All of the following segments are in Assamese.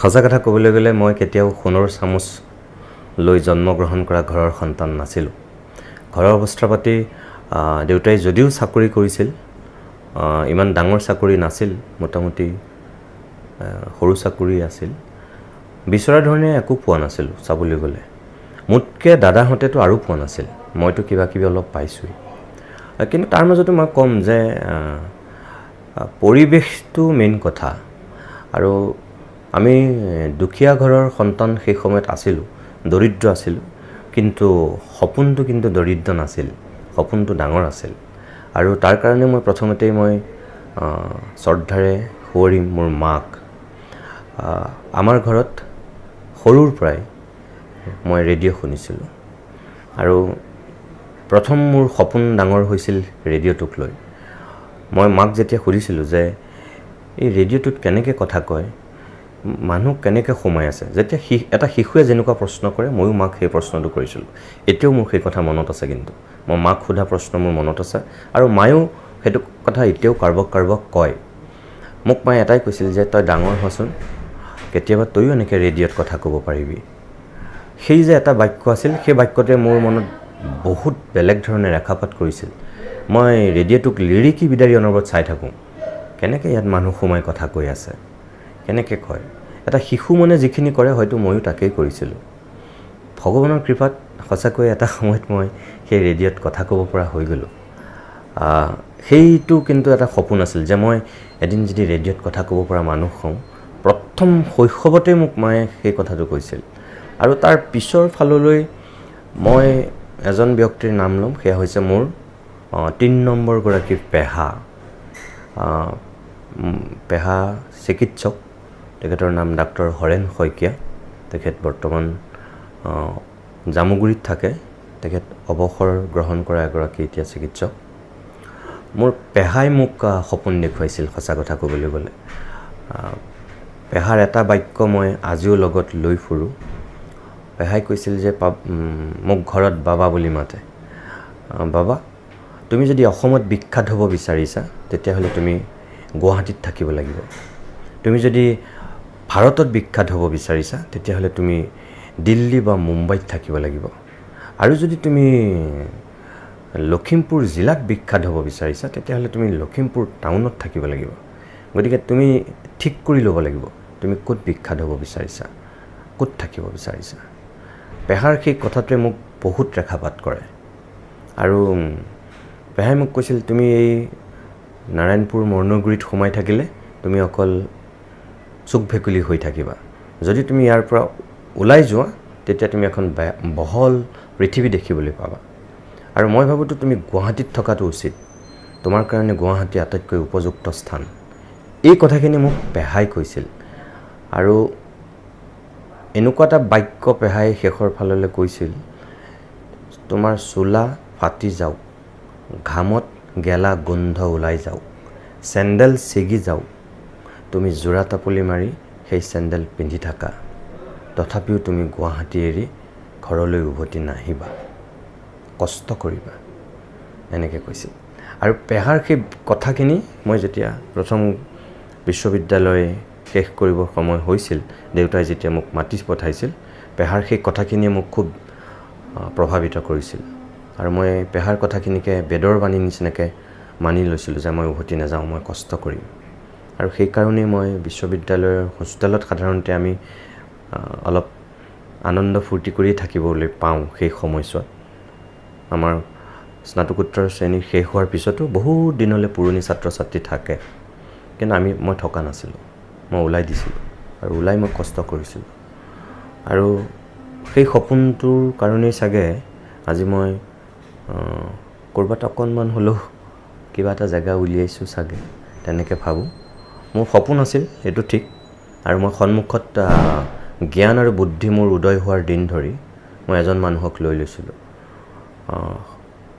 সঁচা কথা ক'বলৈ গ'লে মই কেতিয়াও সোণৰ চামুচ লৈ জন্মগ্ৰহণ কৰা ঘৰৰ সন্তান নাছিলোঁ। ঘৰৰ অৱস্থা পাতি দেউতাই যদিও চাকৰি কৰিছিল, ইমান ডাঙৰ চাকৰি নাছিল, মোটামুটি সৰু চাকৰি আছিল। বিচৰা ধৰণে একো পোৱা নাছিলোঁ চাবলৈ গ'লে। মোতকৈ দাদাহঁতেতো আৰু পোৱা নাছিল, মইতো কিবা কিবি অলপ পাইছোঁৱেই। কিন্তু তাৰ মাজতো মই ক'ম যে পৰিৱেশটো মেইন কথা। আৰু আমি দুখীয়া ঘৰৰ সন্তান সেই সময়ত আছিলোঁ, দৰিদ্ৰ আছিলোঁ, কিন্তু সপোনটো কিন্তু দৰিদ্ৰ নাছিল, সপোনটো ডাঙৰ আছিল। আৰু তাৰ কাৰণে মই প্ৰথমতেই মই শ্ৰদ্ধাৰে সুঁৱৰিম মোৰ মাক। আমাৰ ঘৰত সৰুৰ পৰাই মই ৰেডিঅ' শুনিছিলোঁ আৰু প্ৰথম মোৰ সপোন ডাঙৰ হৈছিল ৰেডিঅ'টোক লৈ। মই মাক যেতিয়া সুধিছিলোঁ যে এই ৰেডিঅ'টোত কেনেকৈ কথা কয়, মানুহ কেনেকৈ সোমাই আছে, যেতিয়া এটা শিশুৱে যেনেকুৱা প্ৰশ্ন কৰে, ময়ো মাক সেই প্ৰশ্নটো কৰিছিলোঁ। এতিয়াও মোৰ সেই কথা মনত আছে, কিন্তু মই মাক সোধা প্ৰশ্ন মোৰ মনত আছে আৰু মায়েও সেইটো কথা এতিয়াও কাৰোবাক কাৰোবাক কয়। মোক মায়ে এটাই কৈছিল যে তই ডাঙৰ হোৱাচোন, কেতিয়াবা তয়ো এনেকৈ ৰেডিঅ'ত কথা ক'ব পাৰিবি। সেই যে এটা বাক্য আছিল, সেই বাক্যটোৱে মোৰ মনত বহুত বেলেগ ধৰণে ৰেখাপাত কৰিছিল। মই ৰেডিঅ'টোক লিৰিকি বিদাৰি অনবৰত চাই থাকোঁ, কেনেকৈ ইয়াত মানুহ সোমাই কথা কৈ আছে, কেনেকৈ কয়। এটা শিশু মনে যিখিনি কৰে হয়তো ময়ো তাকেই কৰিছিলোঁ। ভগৱানৰ কৃপাত সঁচাকৈ এটা সময়ত মই সেই ৰেডিঅ'ত কথা ক'ব পৰা হৈ গ'লোঁ। সেইটো কিন্তু এটা সপোন আছিল যে মই এদিন যদি ৰেডিঅ'ত কথা ক'ব পৰা মানুহ হওঁ। প্ৰথম শৈশৱতে মোক মায়ে সেই কথাটো কৈছিল। আৰু তাৰ পিছৰ ফাললৈ মই এজন ব্যক্তিৰ নাম ল'ম, সেয়া হৈছে মোৰ 3 নম্বৰগৰাকী পেহা। পেহা চিকিৎসক, তেখেতৰ নাম ডাক্তৰ হৰেণ শইকীয়া। তেখেত বৰ্তমান জামুগুৰিত থাকে। তেখেত অৱসৰ গ্ৰহণ কৰা এগৰাকী এতিয়া চিকিৎসক। মোৰ পেহাই মোক সপোন দেখুৱাইছিল। সঁচা কথা ক'বলৈ গ'লে পেহাৰ এটা বাক্য মই আজিও লগত লৈ ফুৰোঁ। পেহাই কৈছিল যে মোক ঘৰত বাবা বুলি মাতে, বাবা তুমি যদি অসমত বিখ্যাত হ'ব বিচাৰিছা তেতিয়াহ'লে তুমি গুৱাহাটীত থাকিব লাগিব, তুমি যদি ভাৰতত বিখ্যাত হ'ব বিচাৰিছা তেতিয়াহ'লে তুমি দিল্লী বা মুম্বাইত থাকিব লাগিব, আৰু যদি তুমি লখিমপুৰ জিলাত বিখ্যাত হ'ব বিচাৰিছা তেতিয়াহ'লে তুমি লখিমপুৰ টাউনত থাকিব লাগিব। গতিকে তুমি ঠিক কৰি ল'ব লাগিব তুমি ক'ত বিখ্যাত হ'ব বিচাৰিছা, ক'ত থাকিব বিচাৰিছা। পেহাৰ সেই কথাটোৱে মোক বহুত ৰেখাপাত কৰে। আৰু পেহাই মোক কৈছিল তুমি এই নাৰায়ণপুৰ মৰণগুৰিত সোমাই থাকিলে তুমি অকল চুক ভেকুলী হৈ থাকিবা, যদি তুমি ইয়াৰ পৰা ওলাই যোৱা তেতিয়া তুমি এখন বহল পৃথিৱী দেখিবলৈ পাবা। আৰু মই ভাবোঁতো তুমি গুৱাহাটীত থকাটো উচিত, তোমাৰ কাৰণে গুৱাহাটী আটাইতকৈ উপযুক্ত স্থান। এই কথাখিনি মোক পেহাই কৈছিল। আৰু এনেকুৱা এটা বাক্য পেহাই শেষৰ ফাললৈ কৈছিল, তোমাৰ চোলা ফাটি যাওক, ঘামত গেলা গোন্ধ ওলাই যাওক, চেণ্ডেল ছিগি যাওক, তুমি যোৰা টাপলি মাৰি সেই চেণ্ডেল পিন্ধি থাকা, তথাপিও তুমি গুৱাহাটী এৰি ঘৰলৈ উভতি নাহিবা, কষ্ট কৰিবা, এনেকৈ কৈছিল। আৰু পেহাৰ সেই কথাখিনি মই যেতিয়া প্ৰথম বিশ্ববিদ্যালয় শেষ কৰিবৰ সময় হৈছিল, দেউতাই যেতিয়া মোক মাতি পঠাইছিল, পেহাৰ সেই কথাখিনিয়ে মোক খুব প্ৰভাৱিত কৰিছিল। আৰু মই পেহাৰ কথাখিনিকে বেদৰ বাণী নিচিনাকৈ মানি লৈছিলোঁ যে মই উভতি নাযাওঁ, মই কষ্ট কৰিম। আৰু সেইকাৰণেই মই বিশ্ববিদ্যালয়ৰ হোষ্টেলত সাধাৰণতে আমি অলপ আনন্দ ফূৰ্তি কৰিয়ে থাকিবলৈ পাওঁ সেই সময়ছোৱাত। আমাৰ স্নাতকোত্তৰ শ্ৰেণী শেষ হোৱাৰ পিছতো বহু দিনলৈ পুৰণি ছাত্ৰ ছাত্ৰী থাকে, কিন্তু মই থকা নাছিলোঁ, মই ওলাই দিছিলোঁ আৰু ওলাই মই কষ্ট কৰিছিলোঁ। আৰু সেই সপোনটোৰ কাৰণেই চাগে আজি মই ক'ৰবাত অকণমান হ'লেও কিবা এটা জেগা উলিয়াইছোঁ চাগে, তেনেকৈ ভাবোঁ। মোৰ সপোন আছিল এইটো ঠিক, আৰু মই সন্মুখত জ্ঞান আৰু বুদ্ধি মোৰ উদয় হোৱাৰ দিন ধৰি মই এজন মানুহক লৈ লৈছিলোঁ।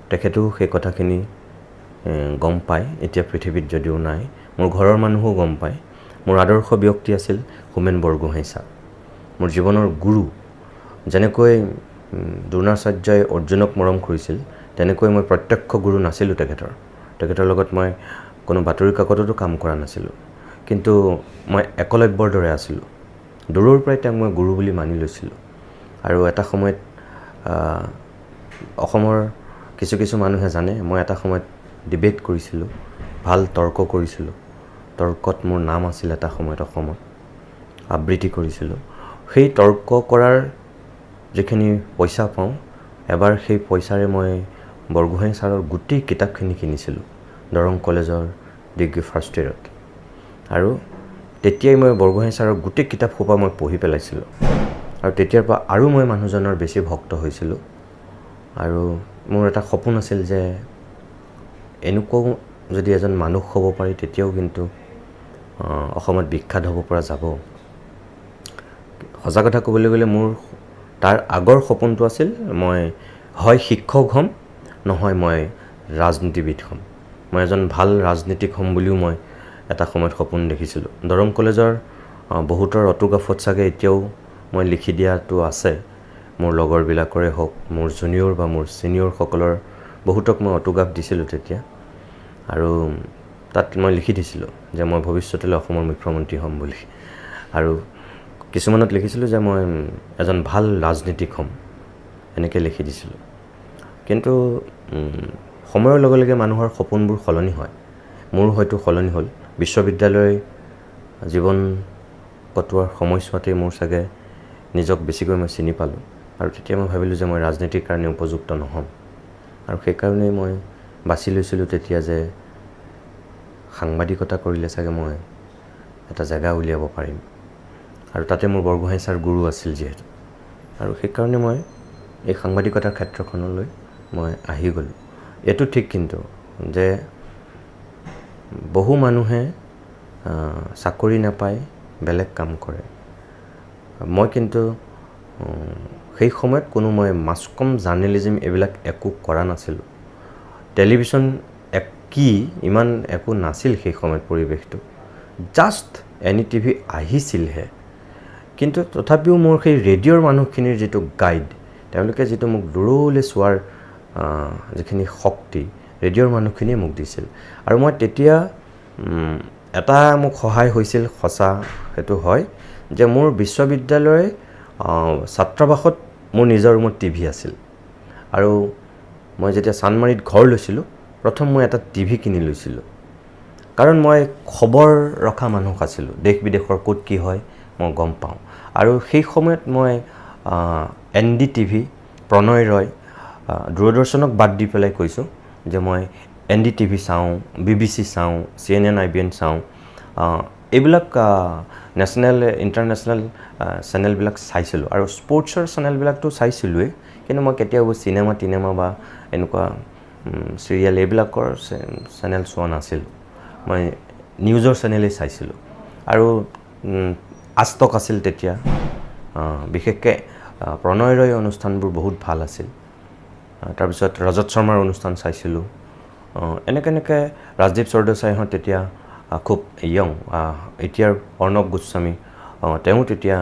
তেখেতেও সেই কথাখিনি গম পায়, এতিয়া পৃথিৱীত যদিও নাই, মোৰ ঘৰৰ মানুহো গম পায়। মোৰ আদৰ্শ ব্যক্তি আছিল হোমেন বৰগোহাঁই ছাৰ, মোৰ জীৱনৰ গুৰু। যেনেকৈ দ্ৰোণাচাৰ্যই অৰ্জুনক মৰম কৰিছিল, তেনেকৈ মই প্ৰত্যক্ষ গুৰু নাছিলোঁ তেখেতৰ। তেখেতৰ লগত মই কোনো বাতৰি কাকততো কাম কৰা নাছিলোঁ, কিন্তু মই একলব্যৰ দৰে আছিলোঁ। দূৰৰ পৰাই তেওঁক মই গুৰু বুলি মানি লৈছিলোঁ। আৰু এটা সময়ত অসমৰ কিছু কিছু মানুহে জানে, মই এটা সময়ত ডিবেট কৰিছিলোঁ, ভাল তৰ্ক কৰিছিলোঁ, তৰ্কত মোৰ নাম আছিল এটা সময়ত অসমত, আবৃত্তি কৰিছিলোঁ। সেই তৰ্ক কৰাৰ যিখিনি পইচা পাওঁ, এবাৰ সেই পইচাৰে মই বৰগোহাঁই ছাৰৰ গোটেই কিতাপখিনি কিনিছিলোঁ দৰং কলেজৰ ডিগ্ৰী ফাৰ্ষ্ট ইয়েৰত। আৰু তেতিয়াই মই বৰগোহাঁই ছাৰৰ গোটেই কিতাপ সোপা মই পঢ়ি পেলাইছিলোঁ। আৰু তেতিয়াৰ পৰা আৰু মই মানুহজনৰ বেছি ভক্ত হৈছিলোঁ। আৰু মোৰ এটা সপোন আছিল যে এনেকুৱাও যদি এজন মানুহ হ'ব পাৰি, তেতিয়াও কিন্তু অসমত বিখ্যাত হ'ব পৰা যাব। সঁচা কথা ক'বলৈ গ'লে মোৰ তাৰ আগৰ সপোনটো আছিল মই হয় শিক্ষক হ'ম, নহয় মই ৰাজনীতিবিদ হ'ম। মই এজন ভাল ৰাজনীতিক হ'ম বুলিও মই এটা সময়ত সপোন দেখিছিলোঁ। দৰং কলেজৰ বহুতৰ অটোগ্ৰাফত চাগে এতিয়াও মই লিখি দিয়াটো আছে, মোৰ লগৰবিলাকৰে হওক, মোৰ জুনিয়ৰ বা মোৰ ছিনিয়ৰসকলৰ বহুতক মই অটোগ্ৰাফ দিছিলোঁ তেতিয়া। আৰু তাত মই লিখি দিছিলোঁ যে মই ভৱিষ্যতলৈ অসমৰ মুখ্যমন্ত্ৰী হ'ম বুলি। আৰু কিছুমানত লিখিছিলোঁ যে মই এজন ভাল ৰাজনীতিক হ'ম, এনেকৈ লিখি দিছিলোঁ। কিন্তু সময়ৰ লগে লগে মানুহৰ সপোনবোৰ সলনি হয়। মোৰ হয়তো সলনি হ'ল। বিশ্ববিদ্যালয় জীৱন কটোৱাৰ সময়ছোৱাতেই মোৰ চাগে নিজক বেছিকৈ মই চিনি পালোঁ। আৰু তেতিয়া মই ভাবিলোঁ যে মই ৰাজনীতিৰ কাৰণে উপযুক্ত নহ'ম। আৰু সেইকাৰণেই মই বাছি লৈছিলোঁ তেতিয়া যে সাংবাদিকতা কৰিলে চাগে মই এটা জেগা উলিয়াব পাৰিম। আৰু তাতে মোৰ বৰগোহাঁই ছাৰ গুৰু আছিল যিহেতু, আৰু সেইকাৰণে মই এই সাংবাদিকতাৰ ক্ষেত্ৰখনলৈ মই আহি গ'লোঁ। এইটো ঠিক কিন্তু যে বহু মানুহে চাকৰি নাপায় বেলেগ কাম কৰে। মই কিন্তু সেই সময়ত কোনো মই মাছ কম জাৰ্নেলিজিম এইবিলাক একো কৰা নাছিলোঁ। টেলিভিশ্যন এক কি ইমান একো নাছিল সেই সময়ত, পৰিৱেশটো জাষ্ট এন ই টিভি আহিছিলহে। কিন্তু তথাপিও মোৰ সেই ৰেডিঅ'ৰ মানুহখিনিৰ যিটো গাইড, তেওঁলোকে যিটো মোক দূৰলৈ চোৱাৰ যিখিনি শক্তি ৰেডিঅ'ৰ মানুহখিনিয়ে মোক দিছিল। আৰু মই তেতিয়া এটা মোক সহায় হৈছিল, সঁচা সেইটো হয় যে মোৰ বিশ্ববিদ্যালয় ছাত্ৰাবাসত মোৰ নিজৰ ৰুমত টিভি আছিল। আৰু মই যেতিয়া চানমাৰীত ঘৰ লৈছিলোঁ, প্ৰথম মই এটা টিভি কিনি লৈছিলোঁ, কাৰণ মই খবৰ ৰখা মানুহ আছিলোঁ, দেশ বিদেশৰ ক'ত কি হয় মই গম পাওঁ। আৰু সেই সময়ত মই এন ডি টিভি, প্ৰণয় ৰয়, দূৰদৰ্শনক বাদ দি পেলাই কৈছোঁ যে মই এন ডি টিভি চাওঁ, বি বি চি চাওঁ, C N N, I B N চাওঁ, এইবিলাক নেশ্যনেল ইণ্টাৰনেশ্যনেল চেনেলবিলাক চাইছিলোঁ। আৰু স্পৰ্টছৰ চেনেলবিলাকতো চাইছিলোঁৱেই, কিন্তু মই কেতিয়াও চিনেমা টিনেমা বা এনেকুৱা চিৰিয়েল এইবিলাকৰ চেনেল চোৱা নাছিলোঁ। মই নিউজৰ চেনেলেই চাইছিলোঁ। আৰু আজটক আছিল তেতিয়া, বিশেষকৈ প্ৰণয় ৰয় অনুষ্ঠানবোৰ বহুত ভাল আছিল। তাৰপিছত ৰজত শৰ্মাৰ অনুষ্ঠান চাইছিলোঁ। এনেকৈ এনেকৈ ৰাজদীপ চৰদেশাইহঁত তেতিয়া খুব য়ং, এতিয়াৰ অৰ্ণৱ গোস্বামী তেওঁ তেতিয়া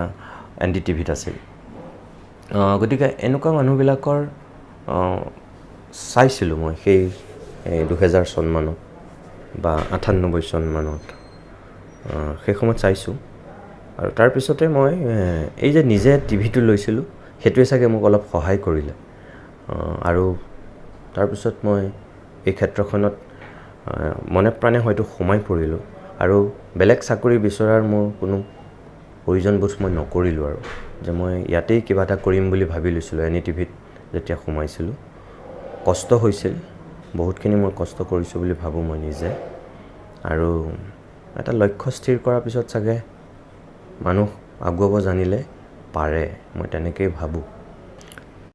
এন ডি টিভিত আছিল। গতিকে এনেকুৱা মানুহবিলাকৰ চাইছিলোঁ মই সেই 2000 চনমানত বা 98 চনমানত সেই সময়ত চাইছোঁ। আৰু তাৰপিছতে মই এই যে নিজে টিভিটো লৈছিলোঁ, সেইটোৱে চাগে মোক অলপ সহায় কৰিলে। আৰু তাৰপিছত মই এই ক্ষেত্ৰখনত মনে প্ৰাণে হয়তো সোমাই পৰিলোঁ। আৰু বেলেগ চাকৰি বিচৰাৰ মোৰ কোনো প্ৰয়োজনবোধ মই নকৰিলোঁ। আৰু যে মই ইয়াতেই কিবা এটা কৰিম বুলি ভাবি লৈছিলোঁ। এন ই টিভিত যেতিয়া সোমাইছিলোঁ, কষ্ট হৈছিল, বহুতখিনি মই কষ্ট কৰিছোঁ বুলি ভাবোঁ মই নিজে। আৰু এটা লক্ষ্য স্থিৰ কৰাৰ পিছত চাগে মানুহ আগুৱাব জানিলে পাৰে, মই তেনেকেই ভাবোঁ।